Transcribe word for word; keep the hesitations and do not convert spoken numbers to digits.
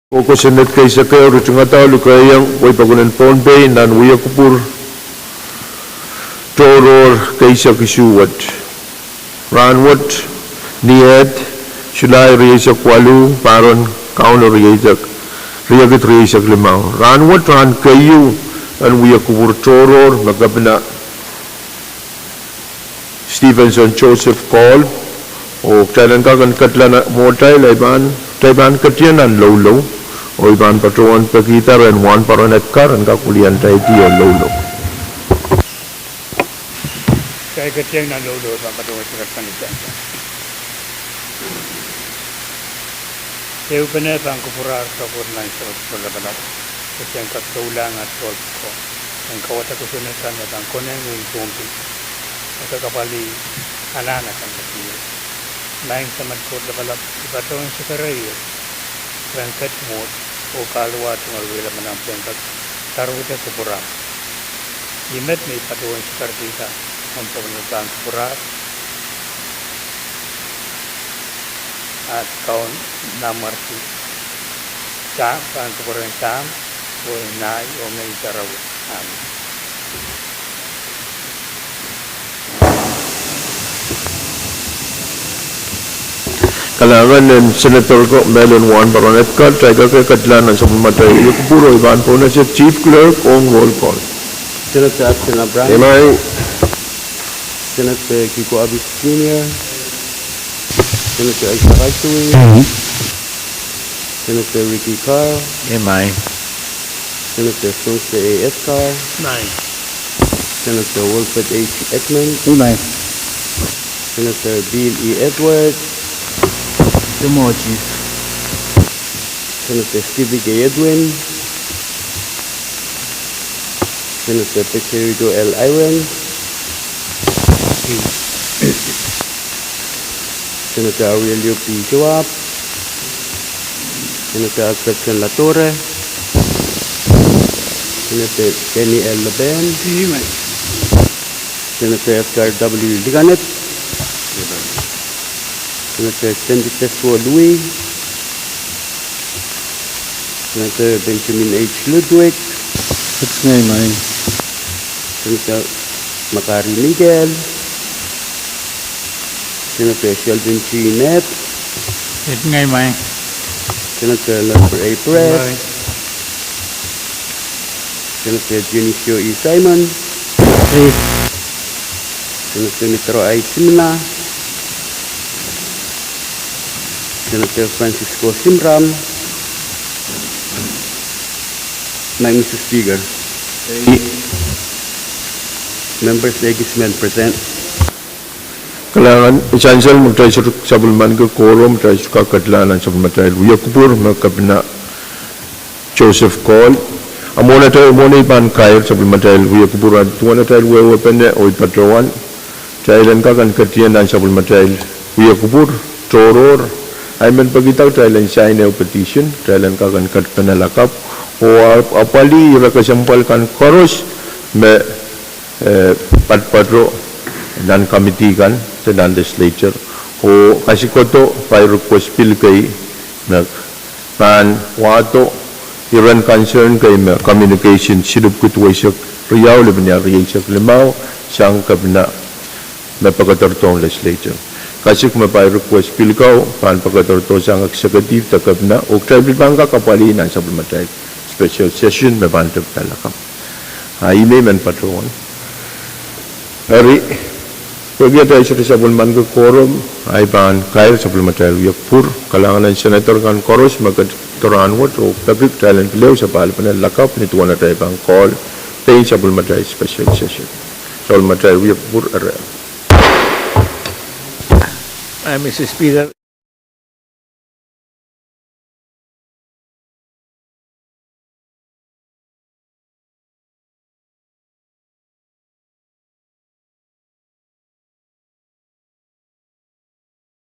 Kosonned keisek ehu, ritingada lukehiong wehi pokon en Pohnpei nan wiekupwur tohrohr keisek isuh wet. Rahnwet, ni eh, Sulai rieisek waluh, pahr en Kauno rieisek, riekid rieisek limau. Rahnwet rahn keieu en wiekupwur tohrohr me Kepina Stevenson Joseph Cole, oh kitail en kak en ketlahng mwohtail, kitail pahn ketien nan loulou, oh I pahn patohwan pekihda rehn Wahnpoaron Edgar en kak wiliandi oh loulou. Kitail ketien nan loulou, pahn patohwan ketlahng. Ehupene pahn kupwurahr sapwellime Samat Koht Lapalap, kitail en kak doulahng at tohto en kauwada kosonned kan me pahn konehng wehin Pohnpei, me kak apwalih anahn akan me keieu. Maing Samat Koht Lapalap, I patohwan sekere ie ren ket mwohd oh kahluwa tungoal wielamwail en kak saruhda kupwurahr. Ih met me I patohwan sekerekihda, omw pwopwoned pahn kupwurahr at Kaun Nanmwarki, pahn kupwuren Sahm, oh Nahn, oh Ngehn Sarawi. Amen. Kalahngan en Senator ko, Mellen Wahnpoaron Edgar, kitail kak ketlahng nan sapwellimatail wiekupwur, oh I pahn pohnese Chief Clerk ong roll call. Senator Addison Abraham. Emai. Senator Kiko Abis Junior. Senator Isaac Aisui. Emai. Senator Ricky Carl. Emai. Senator Spencer A. Edgar. Emai. Senator Wilfred H. Edmund. Emai. Senator Bill E. Edward. Emai. Senator Stevie K. Edwin. Senator Pecerido L. Eyring. Senator Aurelio P. Joab. Senator Alfred Ken Latore. Senator Danny L. Leben. Senator Edgar W. Liganet. Senator Sendi Teswo Lui. Senator Benjamin H. Ludwig. Senator Makari Miguel. Senator Sheldon G. Knapp. Senator Lester A. Press. Senator Dionisio E. Simon. Senator Mitro I. Simina. Senator Francisco Simram. Maing Mister Speaker. Members ekis men present. Kalahngan, sansal me kitail sohte sapwellimaniki quorum, kitail sohte kak ketlahng nan sapwellimatail wiekupwur me Kepina Joseph Cole. A mwohn atail, mwohn ei pahn kair sapwellimatail wiekupwur, a duwen atail wehwehpene oh I patohwan, kitail en kak en ketien nan sapwellimatail wiekupwur tohrohr, I men pekihda kitail en sign ehu petition, kitail en kak en ketpene lakapw oh apwalih ire kesempwal kan koaros me eh, patopato nan committee kan de nan legislature, oh kasikodo by request bill kei me pahn wahdo iren concern kei me communication silipwiki duweisek riau lipenia rieisek limau sang Kepina me pekederdohng legislature. Kasik me by request bill kau pahn pekederdo sang executive de Kepina, oh kitail pil pahn kak apwalih nan sapwellimatail special session me pahn tepda lakapw. A ih me I men patohwan. Eri, pwehki atail sohte sapwellimaniki quorum, a I pahn kair sapwellimatail wiekupwur. Kalahngan en senator kan koaros me ket rahnwet oh peki kitail en pil ehu sapahl pene lakapw ni duwen atail pahn call pein sapwellimatail special session. Sapwellimatail wiekupwur ere.